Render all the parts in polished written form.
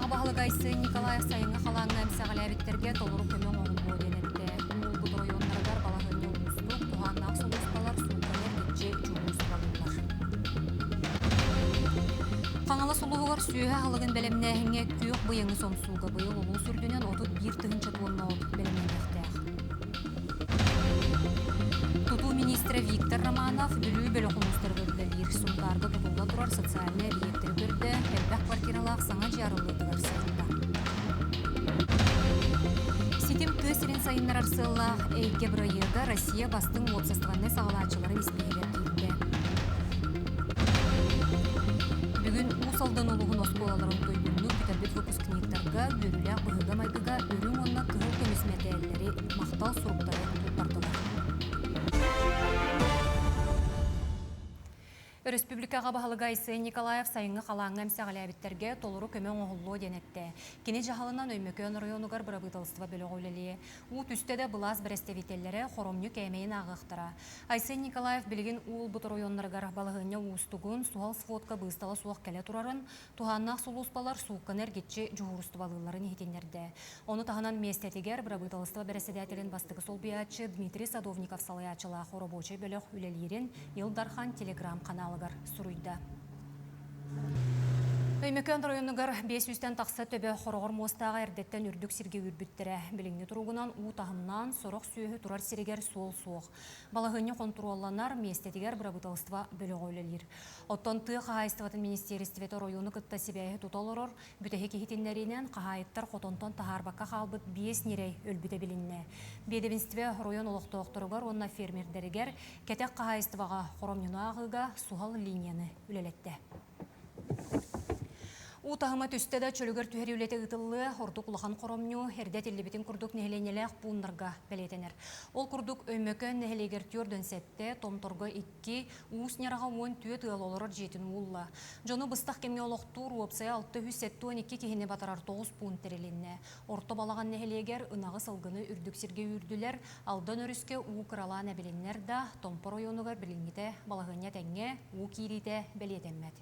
Аҕа баһылыга Айсен Николаев сайыҥҥы халааҥҥа эмсэҕэлээбиттэргэ толору көмө оҥоһуллуо диэн эттэ. Уулбут оройуоннарыгар балаһыанньа уустук, туһааннаах сулууспалар суукканы эргиччи чугуусталаллар. Хаҥалас улууһугар сүөһү аһылыгын бэлэмнээһиҥҥэ күөх быйаҥы сомсууга быйыл улуус үрдүнэн 31 тыһыынча туонна от бэлэмнэниэхтээх. Тутуу министрэ Виктор Романов Бүлүү бөлөх улуустарыгар үлэлиир Сунтаарга тутулла турар социальнай эбийиэктэри көрдө, элбэх квартиралаах саҥа дьиэ арыллыытыгар сырытта. Ситим тыа сирин сайыннарар сыаллаах эйгэ бырайыага Россия бастыҥ уопсастыбаннай саҕалааччыларын испииһэгэр киирдэ. Бүгүн Уус Алдан улууһун оскуолаларын туйгуннук бүтэрбит выпускниктарга үөрүүлээх быһыыга-майгыга үрүҥ уонна кыһыл көмүс мэтээллэри, махтал суруктары туттардылар. Өрөспүүбүлүкэҕэ баһылыга Айсен Николаев сайыҥҥы халааҥҥа эмсэҕэлээбиттэргэ толору көмө оҥоһуллуо диэн эттэ. Кини дьаһалынан Өймөкөөн оройуонугар бырабыыталыстыба бөлөҕө үлэлиэ. Уу түстэ да былаас бэрэстэбиитэллэрэ хоромньу кээмэйин ааҕыахтара. Айсен Николаев билигин уу ылбыт оройуоннарыгар балаһыанньа уустугун, суһал сводка быыстала суох кэлэ турарын, Туһааннаах сулууспалар суукканы эргиччи дьуһуурустубалыылларын иһитиннэрдэ. Ону таһынан миэстэтигэр бырабыыталыстыба бэрэссэдээтэлин бастакы солбуйааччы Дмитрий Садовников салайааччылаах оробуочай бөлөх үлэлиирин Ил Дархан телеграм-ханаалыгар суруйда. Өймөкөөн оройуонугар 500-тэн тахса төбө хороҕор муостааҕы эрдэттэн үрдүк сиргэ үүрбүттэрэ. Билиҥҥи туругунан уу таһымнаан, сорох сүөһү турар сиригэр суол суох. Балаһыанньа хонтуруолланар, миэстэтигэр бырабыыталыстыба бөлөҕө үлэлиир. Оттон тыа хаһаайыстыбатын министиэристибэтэ оройуону кытта сибээһи тута олорор, бүтэһик иһитиннэриинэн хаһаайыттар хотонтон таһаарбакка хаалбыт биэс ньирэй өлбүтэ билиннэ. Биэдэмистибэ оройуон олохтоохторугар уонна фермердэригэр кэтэх хаһаайыстыбаҕа хоромньуну ааҕыыга суһал линияны үлэлэттэ. Уу таһыма түстэ да чөлүгэр түһэрии үлэтэ ыытыллыа, ордук улахан хоромньу эрдэ этиллибитин курдук нэһилиэнньэлээх пууннарга бэлиэтэнэр. Ол курдук Өймөкөөн нэһилиэгэр 47, Томторго 2, Уус Ньараҕа 14 ыал олорор дьиэтин уулла. Дьону быстах кэмҥэ олохтуур уопсайа 672 киһини батарар 9 пуун тэрилиннэ. Орто Балаҕан нэһилиэгэр ынаҕы-сылгыны үрдүк сиргэ үүрдүлэр, Алдан өрүскэ уу кыралаан эбилиннэр да, Томпо оройуонугар билиҥҥитэ балаһыанньа тэҥҥэ, уу киириитэ бэлиэтэммэт.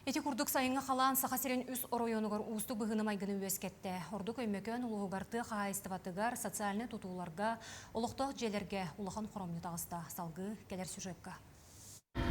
Ити курдук сайыҥҥы халаан Саха сирин үс оройуонугар уустук быһыыны-майгыны үөскэттэ. Ордук Өймөкөөн улууһугар тыа хаһаайыстыбатыгар, социальнай тутууларга, олохтоох дьиэлэргэ улахан хоромньу таҕыста. Салгыы кэлэр сюжекка.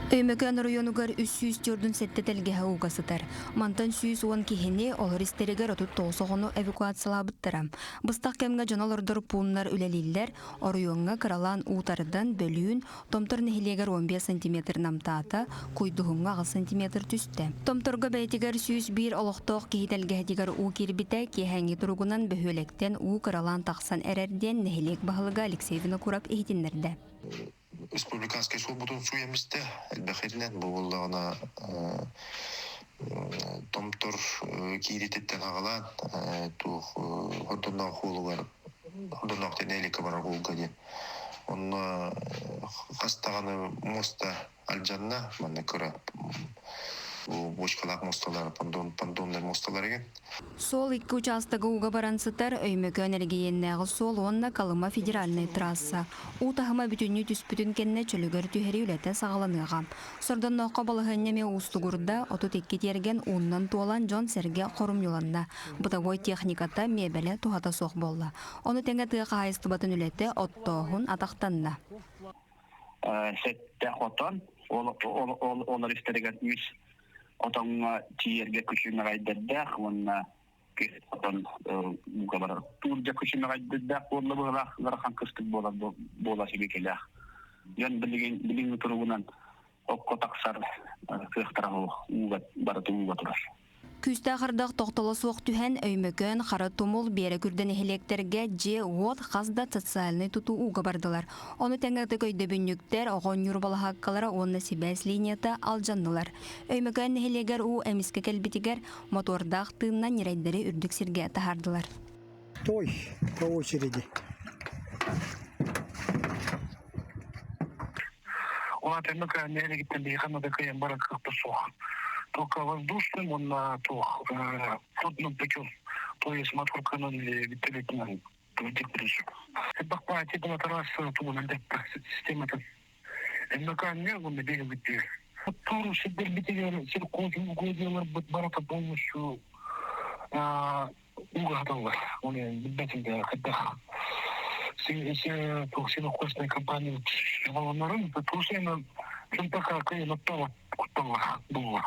Өймөкөөн оройуонугар 347 тэлгэһэ ууга сытар. Мантан 110 киһини, олор истэригэр 39 оҕону эвакуациялаабыттара. Быстах кэмҥэ дьон олордор пууннар үлэлииллэр, оройуоҥҥа кыралаан уу тардан, бөлүүн, Томтор нэһилиэгэр 15 сантиметр намтаата, Куйдуһуҥҥа 8 сантиметр түстэ. Томторго бэйэтигэр 101 олохтоох киһи тэлгэһэтигэр уу киирбитэ, киэһээҥҥи туругунан бөһүөлэктэн уу кыралаан тахсан эрэр диэн нэһилиэк баһылыга Алексей Винокуров иһитиннэрдэ. Республиканскай суолбутун сууйаммыста элбэх иринэн бу буоллаҕына Томтор киирититтэн аҕалаан туох Хордонноох уолугар Хордонноох диэн эликка барар уолга диэн Онно хас даҕаны муоста алдьанна, манна кыра бочкалаах муосталар, понтоннай муосталар игин. Суол икки учаастага ууга баран сытар Өймөкөөн эрэгийиэннээҕи суол уонна Колыма федеральнай трасса. Уу таһыма бүтүннүү түспүтүн кэннэ чөлүгэр түһэрии үлэтэ саҕаланыаҕа. Сордоннооххо балаһыанньа эмиэ уустугурда, 32 тиэргэн ууннан туолан дьон-сэргэ хорумньуланна. Бытовой техниката, миэбэлэ туһата суох буолла. Ону тэҥэ тыа хаһаайыстыбатын үлэтэ оттооһун атахтанна. Сэттэ хотон, олор истэригэр үс хотоҥҥо тиийэргэ күчүмэҕэйдэрдээх уонна хотон ууга барар. Туурдьа күчүмэҕэйдэрдээх буолла быһылаах ыарахан кыстык буолар буола сибикилээх. Дьон билигин билиҥҥи туругунан окко тахсар кыахтара суох ууга барыта ууга турар. Күүстээх ардах тохтоло суох түһэн, Өймөкөөн, Хара Тумул, Биэрэкүрдэ нэһилиэктэргэ дьиэ-уот, хас да социальнай тутуу ууга бардылар. Ону тэҥэ ытык өйдөбүнньүктэр, оҕо оонньуур балаһааккалара уонна сибээс линията алдьаннылар. Өймөкөөн нэһилиэгэр уу эмискэ кэлбитигэр мотуордаах тыыннан ньирэйдэри үрдүк сиргэ таһаардылар. Той по очереди. Улаат Өймөкөөн нэһилиэгиттэн биһиги ханна да кыайан барар кыахпыт суох. Только воздушным уонна туох водным путем, то есть моторканан или вертолетынан тиктиришик. Бакпаати была трасса тугунан систематын. Өймөкөөннө уонна биһиги бүттүөр. Оттуур сирдэрбитигэр сельхозугодияларбыт барыта полностью ууга хаталлар. Оны билбэтим да хайдах сельхозной компания баланарын тусайынан чынтака кыйын оттообот кутталлах булла.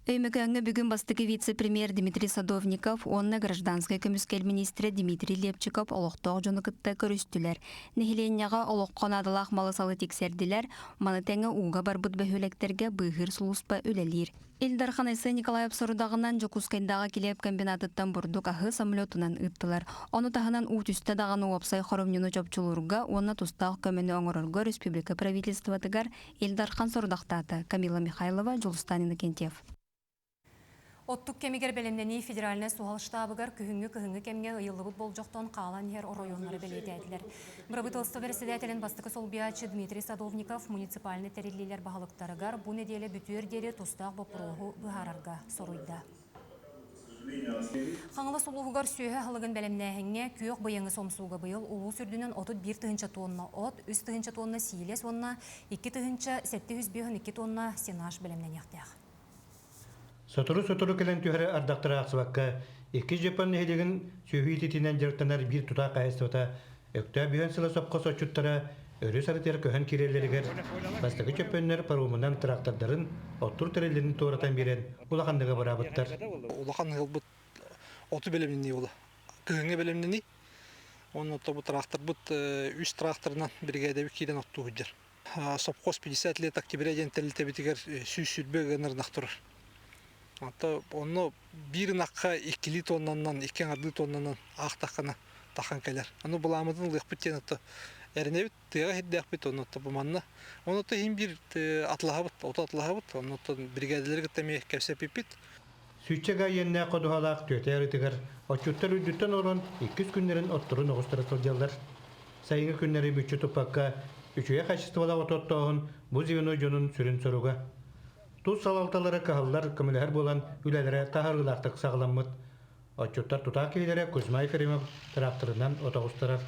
Өймөкөөҥҥө бүгүн бастакы вице-премьер Дмитрий Садовников уонна гражданскай көмүскэл министрэ Дмитрий Лепчиков олохтоох дьону кытта көрүстүлэр. Нэһилиэнньэҕэ олоххо наадалаах малы-салы тиксэрдилэр, маны тэҥэ ууга барбыт бөһүөлэктэргэ быыһыыр сулууспа үлэлиир. Ил Дархан Айсен Николаев сорудаҕынан Дьокуускайдааҕы килиэп комбинатыттан бурдук аһы самолетунан ыыттылар. Ону таһынан уу түстэ даҕаны уопсай хоромньуну чопчулуурга уонна тустаах көмөнү оҥорорго республика правительствотыгар Ил Дархан сорудахтаата Камила Михайлова, Дьулустан Иннокентьев. Оттук кэмигэр бэлэмнэнии федеральнай суһал штабыгар күһүҥҥү-кыһыҥҥы кэмҥэ ыйыллыбыт болдьохтон хаалан иһэр оройуоннары бэлиэтээтилэр. Бырабыыталыстыба бэрэссэдээтэлин бастакы солбуйааччы Дмитрий Садовников муниципальнай тэриллиилэр баһылыктарыгар бу нэдиэлэ бүтүөр диэри тустаах боппуруоһу быһаарарга соруйда. Хаҥалас улууһугар сүөһү аһылыгын бэлэмнээһиҥҥэ күөх быйаҥы сомсууга быйыл улуус үрдүнэн 31 тыһыынча тонна от, 3 тыһыынча тонна сиилэс уонна 2 752 тонна сенаж бэлэмнэниэхтээх. Сотору-сотору кэлэн түһэрэ ардахтара аахсыбакка, икки Дьеппон нэһилиэгин сүөһү иитиитинэн дьарыктанар биир тутаах хаһаайыстыбата Өктөөп үһүөн сыла сопхуос отчуттара өрүс арытыгар көһөн киирэллэригэр бастакы чөппөннөр паромунан трактордарын оттуур тэриллэрин туоратан биэрэн улаханнык абыраабыттар. Улахан ыалбыт оту бэлэмнэнии буола. Кыһыҥҥы бэлэмнэнии. Уонна бу тракторбыт үс тракторынан биригээдэбит киирэн оттуу сылдьар. Сопхуос 50 лет октября диэн тэрилтэбитигэр 120 гынар ынах турар. Онто онно биир ынахха иккилии тоннанан, икки аҥардыы тоннанан аахтаххына тахан кэлэр. Аны былааммытын ылыахпыт диэн ото эрэнэбит, тыаҕа сирдээхпит, онно бу манна. Онно иһин биир атылаһабыт, ото атылаһабыт, онно биригээдэлэри кытта эмиэ кэпсэппиппит. Сүүччэ га иэннээх ходуһалаах түөтэ арыытыгар отчуттар үрдүттэн олорон иккис күннэрин отторун оҕустара сылдьаллар. Сайыҥҥы күннэри мүччү туппакка, үчүгэй хаачыстыбалаах оту оттооһун бу звено дьонун сүрүн соруга. Тус салалталара кыһаллар, көмөлөһөр буолан үлэлэрэ таһаарыылаахтык саҕаламмыт. Отчуттар тутаах киһилэрэ Кузьма Ефремов тракторынан от оҕустарар.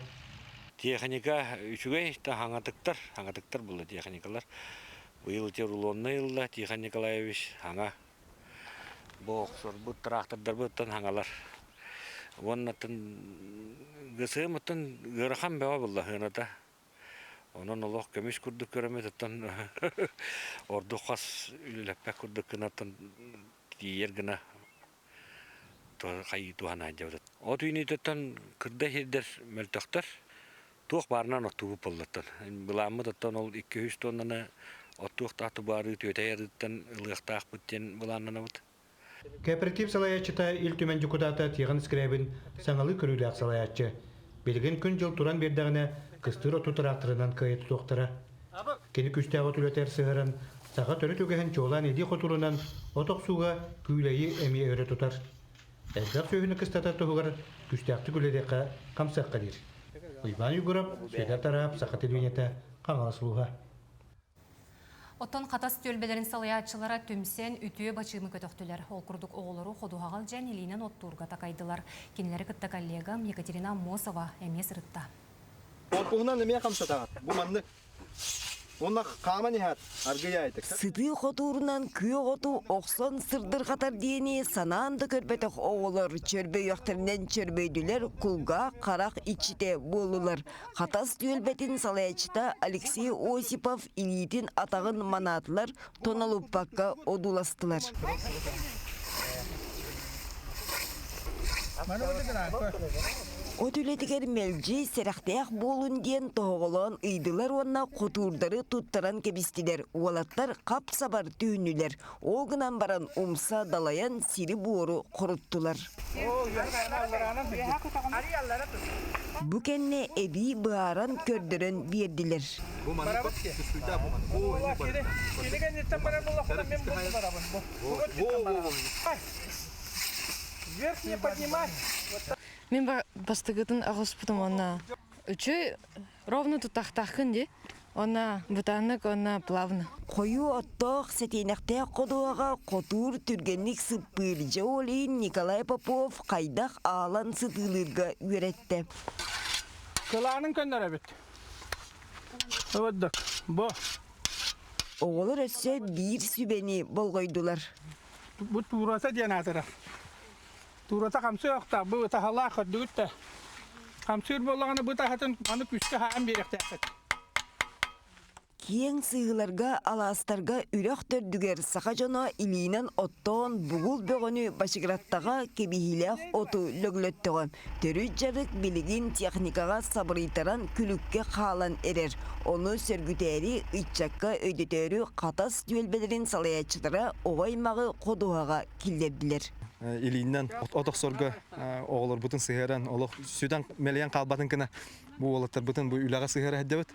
Техника үчүгэй, хаҥатыктар, хаҥатыктар буолла техникалар. Быйыл ити рулоннай ылла Тихон Николаевич хаҥа. Бу охсорбут трактордарбыттан хаҥалар. Уоннаттан ГСМ-ттан ыарахан бөҕө буолла сыаната. Онон олох көмүс курдук көрөммүт оттон ордук хас үлэлэппэт курдук гынаттан тиийэр гына хайыы туһана сылдьабыт. От үүнүүтүттэн кырда сирдэр мөлтөхтөр. Туох баарынан оттуубут буоллаттан. Былааммыт оттон ол 200 тоннаны оттуохтаах тубаарыы түөтэй арыыттан ылыахтаахпыт диэн былааннанабыт. Кооператив салайааччыта Ил Түмэн дьокутаата Тихон Скрябин саҥалыы көрүүлээх салайааччы. Билигин күн-дьыл туран биэрдэҕинэ, кыстыыр оту тыраахтарынан кыайа тутуохтара. Кини күүстээх от үлэтигэр сыһыаран, саха төрүт үгэһин чуолаан илии хотуурунан от охсууга күүлэйи эмиэ өрө тутар. Элбэх сүөһүнү кыстатар туһугар күүстээхтик үлэлиэххэ, хамсыахха диир. Уйбаан Егоров, Сүөдэр Тараап, Саха телевидениетэ, Хаҥалас улууһа. Оттон Хатас түөлбэлэрин салайааччылара түмсэн үтүө бачыымы көтөхтүлэр. Ол курдук оҕолору ходуһаҕа илдьэн илиинэн оттуурга такайдылар. Кинилэри кытта коллегам Екатерина Аммосова эмиэ сырытта. Корпуһунан эмиэ хамсатаҕыт. Бу маннык Уонна хааман иһэр аргыйаайтык. Сытыы хотуурунан күөх оту охсон сырдырҕатар диэни санаан да көрбөтөх оҕолор чөрбөйүөхтэринэн чөрбөйдүлэр, кулгаах харах иччитэ буоллулар. Хатас түөлбэтин салайааччыта Алексей Осипов илиитин атаҕын манаатылар, тонолуппакка одууластылар. От үлэтигэр мэлдьи сэрэхтээх буолун диэн тоһоҕолоон ыйдылар уонна хотуурдары туттаран кэбистилэр. Уолаттар хап-сабар түһүннүлэр. Ол гынан баран умса далайан сири-буору хоруттулар. Бу кэннэ эбии быһааран көрдөрөн биэрдилэр. Мин бастакытын аҕыспытым уонна үчүгэй ровно тутахтааххын дии уонна бытааннык уонна плавно. Хойуу оттоох, сэтиэнэхтээх ходуһаҕа хотуур түргэнник сыппыыр дьэ ол иһин Николай Попов хайдах аалан сытыылыырга үөрэттэ. Кылаанын көннөрөбүт. Ыбырдык. Бу. Оҕолор өссө биир сүбэни болҕойдулар. Бу туурата диэн аатырар. Туурата хамсыы охтоох, бу ытаһалаах көрдүгүт да. Хамсыыр буоллаҕына бу таһатын маны күүскэ хаан биэриэхтээххит. Киэҥ сыһыыларга, алаастарга үрэх төрдүгэр саха дьоно илиинэн оттоон бугул бөҕөнү бачыгыраттаҕа кэбиһиилээх оту лөглөттөҕө. Төрүт дьарык билигин техникаҕа сабырыйтаран күлүккэ хаалан эрэр. Ону сөргүтээри, ыччакка өйдөтөөрү Хатас түөлбэлэрин салайааччылара оҕо аймаҕы ходуһаҕа киллэрдилэр. Илиинэн от охсорго оҕолорбутун сыһыаран, олох сүтэн мэлийэн хаалбатын гына бу уолаттарбытын бу үлэҕэ сыһыара сылдьабыт.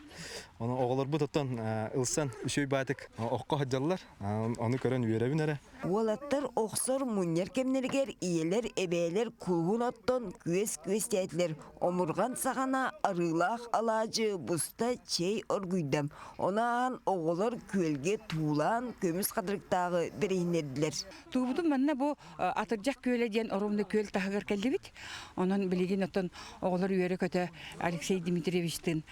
Ону оҕолорбут оттон ылсан үчүгэй баатык окко сылдьаллар. Ону көрөн үөрэбин эрэ. Уолаттар охсор мунньар кэмнэригэр ийэлэр, эбээлэр кулуһун оттон күөс күөстээтилэр. Омурҕан саҕана арыылаах алаадьы буста чэй оргуйда. Ону ааһан оҕолор күөлгэ туулаан көмүс хатырыктааҕы бэриһиннэрдилэр. Туубутун манна бу Атырдьах күөлэ диэн оромно күөл таһыгар кэллибит. Онон билигин оттон оҕолор үөрэ-көтө Алексей Дмитриевичтыын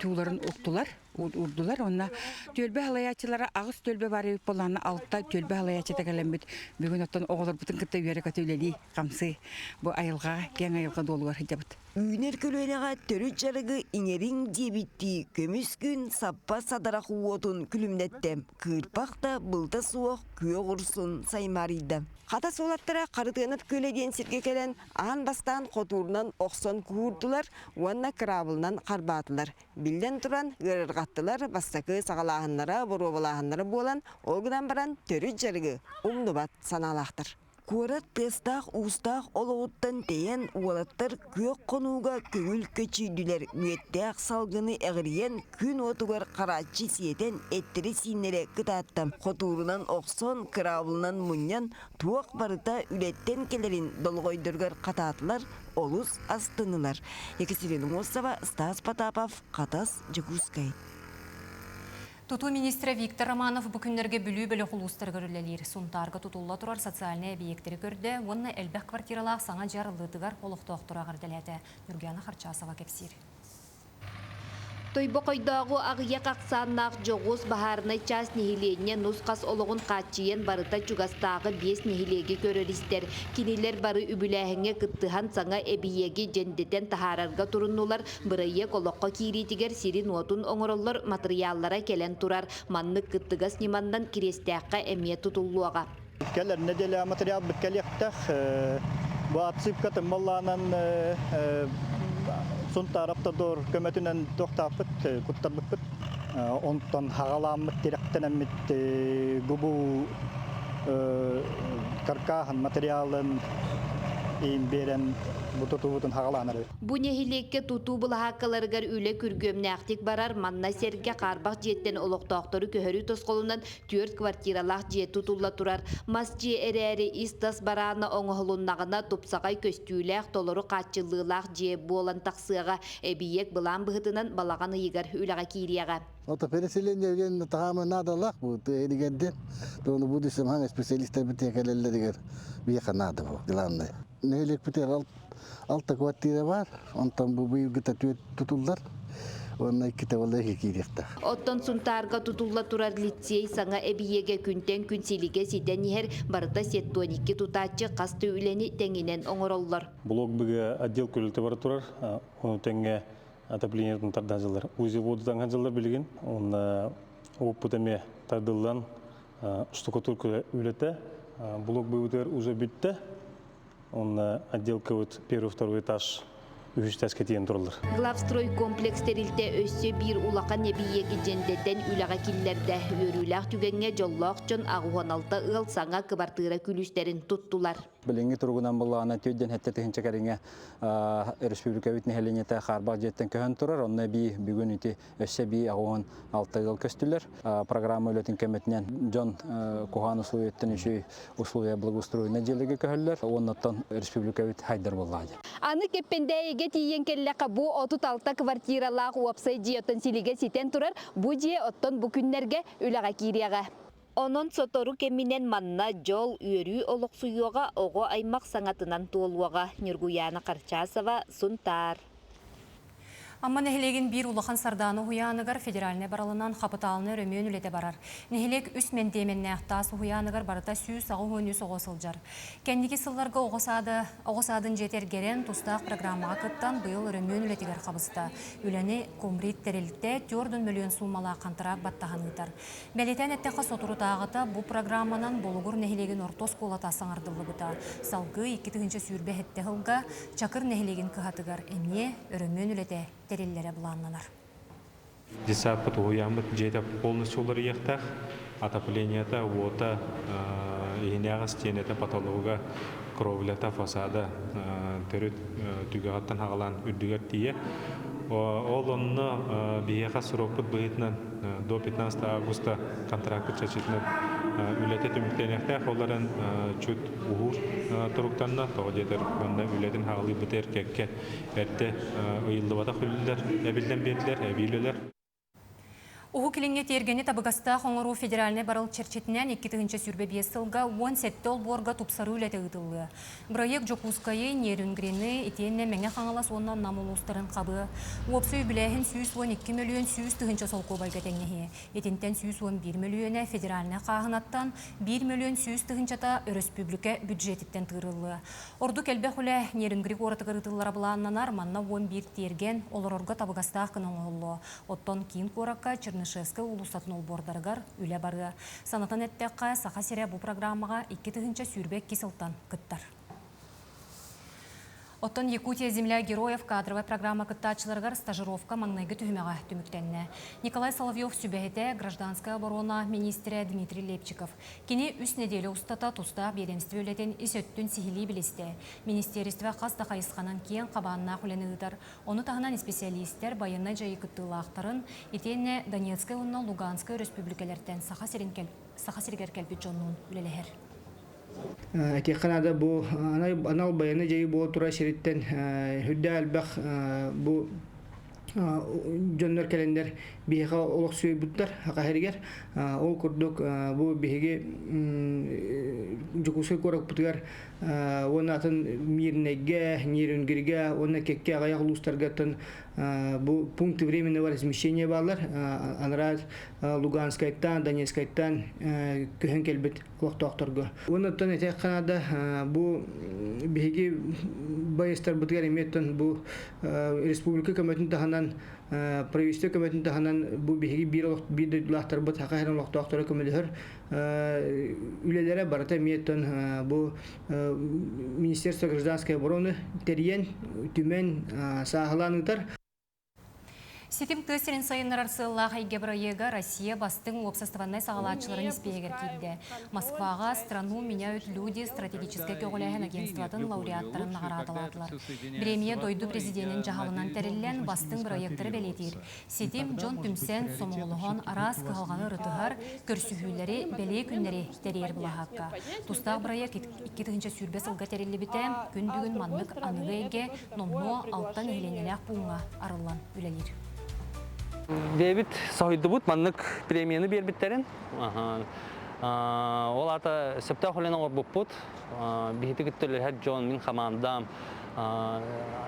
тууларын уктулар, урдулар. Онно түөлбэ халайааччылара аҕыс түөлбэ бар эбит буоллаҕына алта түөлбэ халайааччыта кэлэммит бүгүн оттон оҕолорбутун кытта үөрэ-көтө үлэлии, хамсыы бу айылҕаҕа, киэҥ айылҕа дуолугар сылдьабыт. Үүнэр көлүөнэҕэ төрүт дьарыгы иҥэриҥ диэбиттии көмүс күн саппа садарах уотун күлүмнэттэ, кыырпах да былта суох күөх урсун саймаарыйда. Хатас уолаттара Харытыанап күөлэ диэн сиргэ кэлэн аан бастаан хотуурунан охсон куурдулар уонна кыраабылынан харбаатылар. Биллэн туран, ыарырҕаттылар, бастакы саҕалааһыннара, боруобалааһыннара буолан, ол гынан баран төрүт дьарыгы умнубат санаалаахтар. Куорат тыастаах-уустаах олоҕуттан тэйэн, уолаттар күөх хонууга көҥүл көччүйдүлэр, мүөттээх салгыны эҕирийэн, күн уотугар харааччы сиэтэн, эттэрэ-сииннэрэ кытаатта. Хотуурунан охсон, кыраабылынан мунньан, туох барыта үлэттэн кэлэрин долоҕойдоругар хатаатылар, олус астыннылар. Екатерина Мосова, Стас Потапов, Хатас, Дьокуускай. Тутуу министрэ Виктор Романов бу күннэргэ Бүлүү бөлөх улуустарыгар үлэлиир. Сунтаарга тутулла турар социальнай эбийиэктэри көрдө уонна элбэх квартиралаах саҥа дьиэ арыллыытыгар олохтоохтору эҕэрдэлээтэ. Ньургуяна Харчасова кэпсиир. Тойбохойдооҕу аҕыйах ахсааннаах дьоҕус баһаарынай чаас нэһилиэнньэ нус-хас олоҕун хааччыйан барыта чугастааҕы биэс нэһилиэги көрөр-истэр. Кинилэр бары үбүлээһиҥҥэ кыттыһан саҥа эбийиэги дьэндэтэн таһаарарга туруннулар, Бырайыак олоххо киириитигэр сирин-уотун оҥороллор, матырыйааллара кэлэн турар. Маннык кыттыгас ньыманнан Кириэстээххэ эмиэ тутуллуоҕа. Кэлэр нэдиэлэ материалбыт кэлиэхтээх. Бу отсыпкатын маллаанан Сунтаар Автодор көмөтүнэн туохтаахпыт, куттарбыппыт. Онтон хаҕалааммыт, тирэхтэнэммит губу каркааһын материалын биэрэн бу тутуубутун хаҕалаан эрэбит. Бу нэһилиэккэ тутуу былаһааккаларыгар үлэ күргүөмнээхтик барар, манна сэргэ хаарбах дьиэттэн олохтоохтору көһөрүү тосхолунан түөрт квартиралаах дьиэ тутулла турар. Мас дьиэ эрээри ис-тас бараана оҥоһулуннаҕына тупсаҕай көстүүлээх, толору хааччыллыылаах дьиэ буолан тахсыаҕа. Эбийиэк былаан быһыытынан балаҕан ыйыгар үлэҕэ киириэҕэ. Это переселение диэн таһаамы наадалаах бу тыа То будущем хаҥ специалистар битиэкэлэллэригэр биэхэ наада бу главное. Нэһилиэкпитигэр алта квартира бар, онтон бу быйылгыта түөрт тутуллар уонна иккитэ буолла иһи киириэхтээх. Оттон Сунтаарга тутулла турар лицей саҥа эбийиэгэ күнтэн күн силигэ ситэн иһэр, барыта 72 тутааччы хас да үлэни тэҥинэн оҥороллор. Блок БГ отдел көлүтэ бара турар, ону тэҥҥэ отоплениетын тардан дьыллар. УЗИ воду таҥан дьыллар билигин, уонна опыт эмиэ тардыллан штукатурка үлэтэ блок быыбытыгар уже бүттэ. Онно отделкабыт первый, второй этаж үһүс этээскэ тиийэн тураллар. Главстрой комплекс тэрилтэ өссө биир улахан эбийиэги дьэндэтэн үлэҕэ киллэрдэ. Үөрүүлээх түгэҥҥэ дьоллоох дьон 86 ыал саҥа кыбартыыра күлүүстэрин туттулар. Билиҥҥи туругунан былаана 47 тыһыынча кэриҥэ республикабыт нэһилиэнньэтэ хаарбах дьиэттэн көһөн турар. Онно эбии бүгүн ити өссө эбии 86 ыал көстүлэр. Программа үлэтин көмөтүнэн дьон куһаан условияттан үчүгэй условия благоустроенной дьиэлэргэ көһөллөр. Уоннаттан республикабыт хайдар буоллаҕа диэн. Аны Кэппэндээйигэ тиийэн кэллэххэ бу 36 квартиралаах уопсай дьиэ оттон силигэ ситэн турар. Бу дьиэ оттон бу күннэргэ үлэҕэ киириэҕэ. Онон сотору кэминэн манна дьол, үөрүү олохсуйуоҕа, оҕо аймах саҥатынан туолуоҕа. Ньургуйаана Харчасова, Сунтаар. Амма нэһилиэгин биир улахан Сардаана уһуйааныгар федеральнай барылынан хапытаалынай өрөмүөн үлэтэ барар. Нэһилиэк үс мэндиэмэннээх таас уһуйааныгар барыта 183 оҕо сылдьар. Кэнники сылларга оҕо саада оҕо саадын дьиэтэ эргэрэн, тустаах программаҕа кыттан, быйыл өрөмүөн үлэтигэр хабыста. Үлэни Комрит тэрилтэ 4 мөлүйүөн суумалаах хантараак баттаһан ыытар. Бэлиэтээн эттэххэ, соторутааҕыта бу программанан Болугур нэһилиэгин орто оскуолата саҥардыллыбыта. Салгыы 2027 сылга Чакыр нэһилиэгин кыһатыгар эмиэ өрөмүөн үлэтэ тэриллэрэ былааннанар. Детсадпыт уһуйааммыт дьиэтэ полностью уларыйыахтаах. Отоплениета, уота, иһинээҕи стенэтэ, потолога, кровлята, фасада төрүт түгэҕиттэн хаҕалаан үрдүгэр тиийэ. Ол онно биһиэхэ срокпут быһыытынан до 15 августа контракт чачытынан үлэтэ түмүктэниэхтээх. Ол эрэн чуть уһуур туруктанна. Тоҕо диэтэр манна үлэтин хаалыыбыт эркэккэ эрдэ ыйыллыбатах үлэлэр эбиллэн биэрдилэр, эбии үлэлэр. Уһук Илиҥҥэ тиэргэни табыгастаах оҥоруу федеральнай барыл чэрчитинэн 2025 сылга 17 олбуорга тупсарыы үлэтэ ыытыллыа. Бырайыак Дьокуускайы, Нерюнгрины, итиэннэ Мэҥэ Хаҥалас уонна Нам улуустарын хабыа. Уопсай үбүлээһин 112 мөлүйүөн 100 тыһыынча солкуобайга тэҥнэһиэ. Итинтэн 111 мөлүйүөнэ федеральнай хааһынаттан, 1 мөлүйүөн 100 тыһыынчата өрөспүүбүлүкэ бюджетиттэн тыырыллыа. Ордук элбэх үлэ Нерюнгри куоратыгар ыытыллара былааннанар, манна 11 тиэргэн олорорго табыгастаах гына оҥоһуллуо. Оттон киин куоракка Чернышевскай уулуссатын олбуордарыгар үлэ барыа. Санатан эттэххэ, Саха сирэ бу программаҕа 2022 сылтан кыттар. Оттон Якутия земля героев кадровай программа кыттааччыларыгар стажировка маҥнайгы түһүмэҕэ түмүктэннэ. Николай Соловьев сүбэһитэ, гражданская оборона министрэ Дмитрий Лепчиков. Кини үс нэдиэлэ устата тустаах биэдэмистибэ үлэтин ис өттүн сиһилии билистэ. Министиэристибэ хас да хайысханан киэҥ хабааннаах үлэни ыытар. Ону таһынан исписэлиистэр байыаннай дьайыы кыттыылаахтарын, итиэннэ Донецкай уонна Луганскай өрөспүүбүлүкэлэртэн Саха сирин Саха сиригэр кэлбит дьоннуун үлэлэһэр. Этиэххэ наада бу анал байыаннай дьайыы буола турар сириттэн үрдээх элбэх бу дьоннор кэлэннэр биһиэхэ олохсуйбуттар Саха сиригэр. Ол курдук бу биһиги Дьокуускай куораппытыгар уонна атын Мирнэйгэ, Нерюнгригэ уонна кэккэ аҕыйах улуустаргаттан бу пункты временного размещения бааллар. Анараа Луганскайтан, Донецкайтан көһөн кэлбит олохтоохторго. Уонна этиэххэ наада бу биһиги байыастарбытыгар эмиэ бу республика көмөтүн таһынан правительство көмөтүн таһынан бу биһиги биир биир дойдулаахтарбыт Саха сирин олохтоохторо көмөлөһөр үлэлэрэ барыта эмиэ бу Министерство гражданской обороны тэрийэн, түмэн, сааһылаан ыытар. Ситим тыа сирин сайыннарар сыаллаах эйгэ бырайыага Россия бастыҥ уопсастыбаннай саҕалааччыларын испииһэгэр киирдэ. Москваҕа «Страну меняют люди» стратегическай көҕүлээһин агентствотын лауреаттарын наҕараадалаатылар. Бириэмийэ дойду президенин дьаһалынан тэриллэн, бастыҥ бырайыактары бэлиэтиир. Ситим дьон түмсэн, сомоҕолоһон, араас кыһалҕаны ырытыһар, көрсүһүүлэри, бэлиэ күннэри тэрийэр былаһаакка. Тустаах бырайыак 2020 сылга тэриллибитэ, күн бүгүн маннык аныгы эйгэ номнуо алта нэһилиэнньэлээх пууҥҥа арыллан үлэлиир. Бэйэбит соһуйдубут маннык премияны биэрбиттэрин. Ол аата сөптөөх үлэни оҥорбуппут. Биһиги кытта үлэлэһэр дьон, мин хамаандам,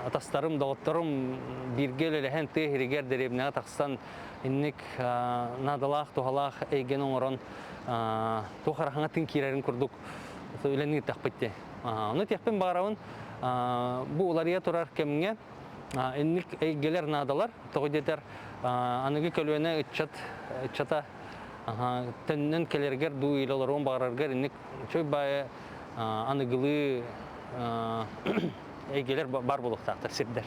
атастарым, доҕотторум бииргэ үлэлэһэн тыа иһигэр дэриэбинэҕэ тахсан инник наадалаах, туһалаах эйгэни оҥорон туох араһаҥа тыын киирэрин курдук үлэни ыыттахпыт дии. Ону этиэхпин баҕарабын, бу уларыйа турар кэмҥэ инник эйгэлэр наадалар. Тоҕо диэтэр, аныгы көлүөнэ ыччат ыччата төннөн кэлэригэр дуу или олоруон баҕарарыгар инник үчүгэй баайы аныгылыы эйгэлэр баар буолуохтаахтар сирдэр.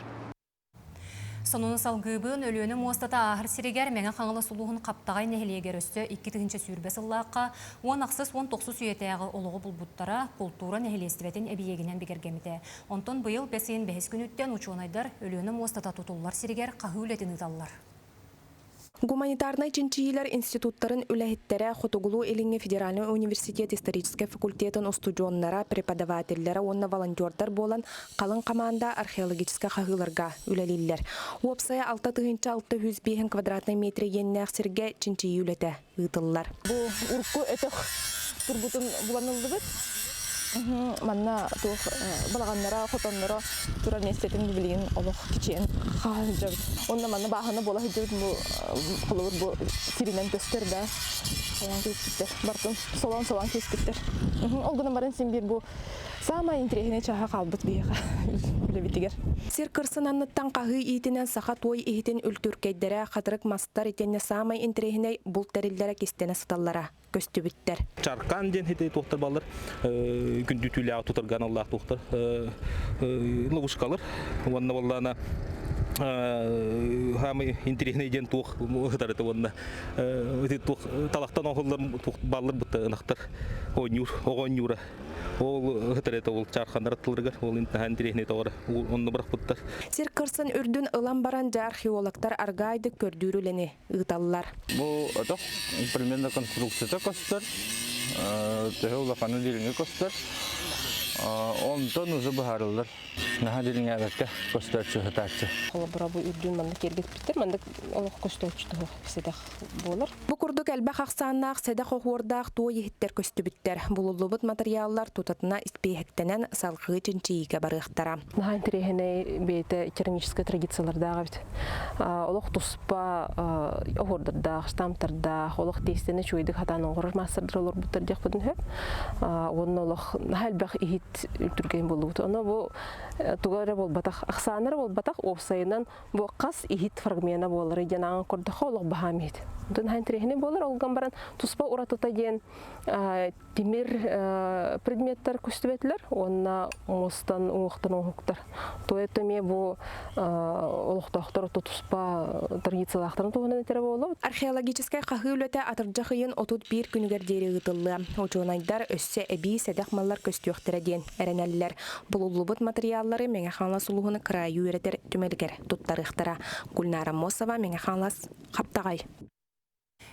Сонуну салгыыбын Өлүөнэ муостата ааһар сиригэр Мэҥэ Хаҥалас улууһун Хаптаҕай нэһилиэгэр өссө 2020 сыллаахха 18-19 үйэтээҕи олоҕу булбуттара култуура нэһилиэстибэтин эбийиэгинэн бигэргэммитэ. Онтон быйыл бэс ыйын бэһис күнүттэн учуонайдар Өлүөнэ муостата тутуллар сиригэр хаһыы үлэтин ыыталлар. Гуманитарнай чинчийиилэр институттарын үлэһиттэрэ, Хотугулуу-Илиҥҥи федеральнай университет историческай факультетын устудьуоннара, преподавателлэрэ уонна волонтердар буолан халыҥ хамаанда археологическай хаһыыларга үлэлииллэр. Уопсайа 6605 квадратнай метр иэннээх сиргэ чинчийии үлэтэ ыытыллар. Бу урукку өтөх турбутун булан ыллыбыт. Манна туох балаҕаннара, хотонноро турар миэстэтин билигин олох кичиэн хаһа сылдьабыт. Онно манна бааһына буола сылдьыбыт бу холобур бу сиринэн көстөр да солоон киспиттэр. Бартын солоон-солоон киспиттэр. Ол гынан баран син биир бу Саамай интэриэһинэй чааһа хаалбыт биһиэхэ үлэбитигэр. Сир кырсын анныттан хаһыы иитинэн саха туой иһитин үлтүркэйдэрэ, хатырык мастар итиэннэ саамай интэриэһинэй булт тэриллэрэ кистэнэ сыталлара көстүбүттэр. Чаркан диэн ити туохтар баллар күндү түүлээҕи тутарга аналлаах туохтар ловушкалар уонна буоллаана хаамай интэриэһинэй диэн туох ытарыта уонна ити туох талахтан оһоллор туох баллар бутта ынахтар оонньуур оҕо оонньуура Ол ыһытар ол чаарханнар аттыларыгар ол наһаа интэриэһинэй тоҕо онно бырахпыттар. Сир кырсын үрдүн ылан баран дьэ археологтар аргаайдык көрдүүр үлэни ыыталлар. Бу өтөх примерно конструкцията көстөр, төһө улаханы дириҥи көстөр. Онтон уже быһаарыллар. Наһаа дириҥээбэккэ көстөөччү сытааччы. Холобура бу үрдүн маннык киэргэппиттэр, маннык олох көстөөччү туһу сэдэх буолар. Бу курдук элбэх ахсааннаах сэдэх оһуордаах туой иһиттэр көстүбүттэр. Булуллубут матырыйааллар тутатына испииһэктэнэн салҕыы чинчийиигэ барыахтара. Наһаа интэриэһинэй бэйэтэ керамическай традициялардаах эбит. Олох туспа оһуордардаах, штамптардаах, олох тиэстэни үчүгэйдик хатаан оҥорор маастардар олорбуттар диэхпитин сөп. Уонна олох наһаа элбэх иһит түргэн буоллубут. Ону бу туга эрэ буолбатах, ахсаана эрэ буолбатах, уопсайынан бу хас иһит фрагмена буолары диэн ааҥ көрдөххө олох баһаам иһит. Онтон интэриэһинэй буолар, ол гынан баран туспа уратыта диэн тимир предметтэр көстүбэтилэр уонна муостан уҥуохтан оҥоһуктар. То это эмиэ бу олохтоохтор туспа традициялаахтарын туһунан этэрэ буолуо. Археологическай хаһыы үлэтэ атырдьах ыйын 31 күнүгэр диэри ыытыллыа. Учуонайдар өссө эбии сэдэх маллар көстүөхтэрэ диэн эрэнэллэр. Булуллубут матырыйааллары Мэҥэ Хаҥалас улууһун кыраайы үөрэтэр түмэлигэр туттарыахтара. Гульнара Мосова, Мэҥэ Хаҥалас, Хаптаҕай.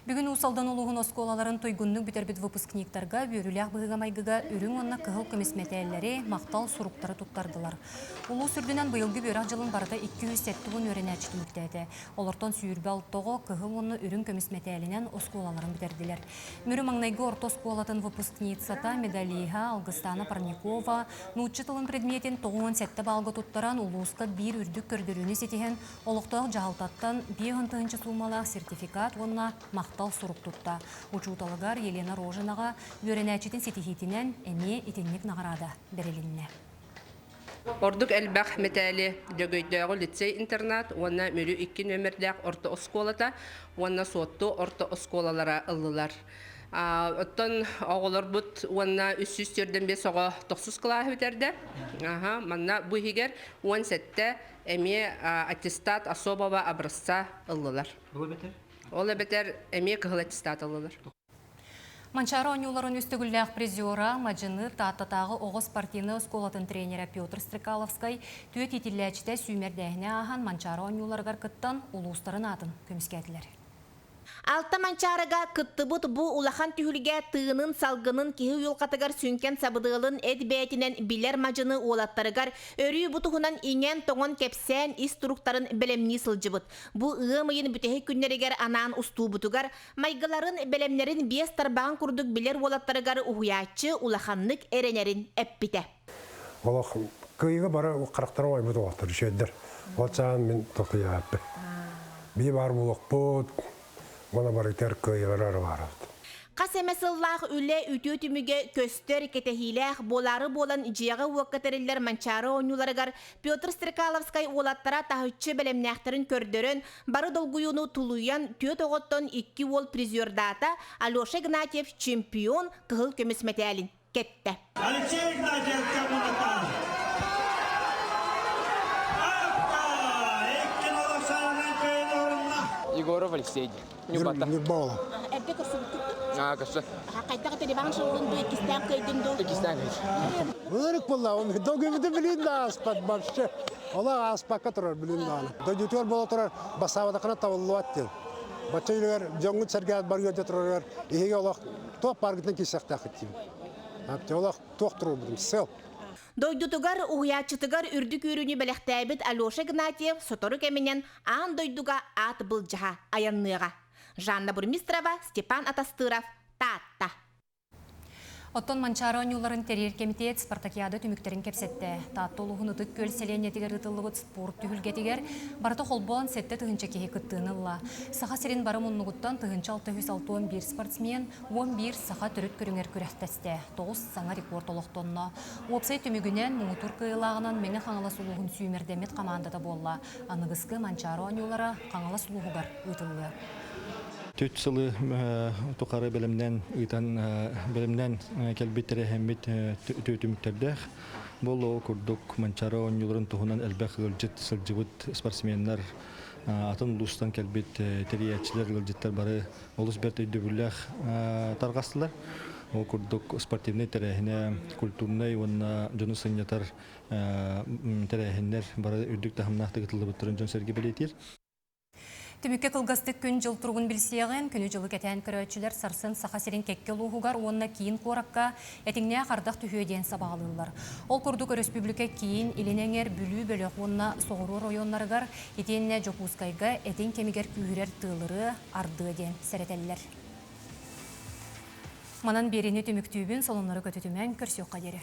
Бүгүн Уус Алдан улууһун оскуолаларын туйгуннук бүтэрбит выпускниктарга үөрүүлээх быһыыга-майгыга үрүҥ уонна кыһыл көмүс мэтээллэри, махтал суруктары туттардылар. Улуус үрдүнэн быйылгы үөрэх дьылын барыта 270 үөрэнээччи түмүктээтэ. Олортон 26 оҕо кыһыл уонна үрүҥ көмүс мэтээлинэн оскуолаларын бүтэрдилэр. Мүрү маҥнайгы орто оскуолатын выпускницата, медалиһа Алгыстана Парникова нуучча тылын предметин 97 баалга туттаран улууска биир үрдүк көрдөрүүнү ситиһэн олохтоох дьаһалтаттан 50 тыһыынча суумалаах сертификат уонна махтал сурук тутта. Учууталыгар Елена Рожинаҕа үөрэнээччитин ситиһиитинэн эмиэ итинник наҕараада бэрилиннэ. Ордук элбэх мэтээли Дьөгөйдөөҕү лицей-интернат уонна Мүрү икки нүөмэрдээх орто оскуолата уонна Суотту орто оскуолалара ыллылар. Оттон оҕолорбут уонна 345 оҕо тохсус кылааһы бүтэрдэ. Аха, манна бу иһигэр 17 эмиэ аттестат особого образца ыллылар. Ол эбэтэр эмиэ кыһыл аттестат ыллылар. Манчаары оонньууларын үс төгүллээх призера Мадьыны Тааттатааҕы оҕо спортивнай оскуолатын тренерэ Петр Стрекаловскай түөрт иитиллээччитэ сүүмэрдээһини ааһан Манчаары оонньууларыгар кыттан улуустарын аатын көмүскээтилэр. Алта Манчаарыга кыттыбыт бу улахан түһүлгэ тыынын, салгынын киһи уйулҕатыгар сүҥкэн сабыдыалын эт бэйэтинэн билэр мадьыны уолаттарыгар өрүү бу туһунан иҥэн-тоҥон кэпсээн ис туруктарын бэлэмнии сылдьыбыт. Бу ыам ыйын бүтэһик күннэригэр анаан устуубутугар Майгыларын, бэлэмнэрин биэс тарбаҕын курдук билэр уолаттарыгар уһуйааччы улаханнык эрэнэрин эппитэ. Олох кыайыыга бары харахтара ойбут уолаттар үчүгэйдэр. Ол саҕан мин тохтуйааппын. Бии баар буолуохпут, уонна барытыгар кыайыылары эрэ баарабыт. Хас эмэ сыллаах үлэ үтүө түмүгэ көстөр, кэтэһиилээх, буолаары буолан дьиэҕэ-уокка тэриллэр Манчаары оонньууларыгар Петр Стрекаловскай уолаттара таһыччы бэлэмнээхтэрин көрдөрөн, Бары долгуйууну тулуйан түөрт оҕоттон икки уол призердаата, Алеша Игнатьев чемпион кыһыл көмүс мэтээлин кэттэ. Алексей Игнатьев командата Егоров Алексей. Ньурбата. Ньурба Эрдэ көрсүбүккүт? Аа, көрсө. Хайдах это реванш ыллын дуу, иккистээн кыайдын дуу? Иккистээн кыайдым. Ырык буолла, он догүбүтү билин да ааспат вообще. Ола ааспакка турар билин даҕаны. Дойдутугар буола турар бассаабатахына табыллыбат диэн. Бачча үлүгэр дьоҥҥут сэргээт барыга турарыгар иһиги олох туох бааргытынан киирсэхтээххит диибин. Олох туох туруорбутум сыл. Дойдутугар, уһуйааччытыгар үрдүк үөрүүнү бэлэхтээбит Алеша Игнатьев сотору кэминэн аан дойдуга аат былдьаһа айанныаҕа. Жанна Бурмистрова, Степан Атастыров, Таатта. Оттон Манчаары оонньууларын тэрийэр кэмитиэт спартакиада түмүктэрин кэпсэттэ. Таатта улууһун Ытык Күөл сэлиэнньэтигэр ыытыллыбыт спорт түһүлгэтигэр барыта холбоон 7000 киһи кыттыыны ылла. Саха сирин бары муннугуттан 1661 спортсмен 11 саха төрүт көрүҥэр күрэхтэстэ. Тоҕус саҥа рекорд олохтонно. Уопсай түмүгүнэн муҥутуур кыайыылааҕынан Мэҥэ Хаҥалас улууһун сүүмэрдэммит хамаандата буолла. Аныгыскы Манчаары оонньуулара Хаҥалас улууһугар ыытыллыа. Түт сылы тухары бэлэмнэн ыытан бэлэмнэн кэлбит тэрээһиммит түмүктэрдээх. Боллоо курдук Манчаары оонньууларын туһунан элбэх ыалдьыт сылдьыбыт спортсменнар, атын улуустан кэлбит тэрийээччилэр, ыалдьыттар бары олус бэрт өйдөбүллээх тарҕастылар. Ол курдук спортивнай тэрээһинэ, культурнай уонна дьону сынньатар тэрээһиннэр бары үрдүк таһымнаахтык ытыллыбыттарын дьон-сэргэ бэлиэтиир. Түмүккэ кылгастык күн-дьыл туругун билсиэҕин, күнү-дьылы кэтээн көрөөччүлэр сарсын Саха сирин кэккэ улууһугар уонна киин куоракка этиҥнээх ардах түһүө диэн сабаҕалыыллар. Ол курдук өрөспүүбүлүкэ киин, Илин Эҥэр, Бүлүү бөлөх уонна соҕуруу оройуоннарыгар итиэннэ Дьокуускайга этиҥ кэмигэр күүһүрэр тыалырыа, ардыа диэн сэрэтэллэр. Манан биэриини түмүктүүбүн, солуннары көтүтүмэҥ, көрсүөххэ диэри.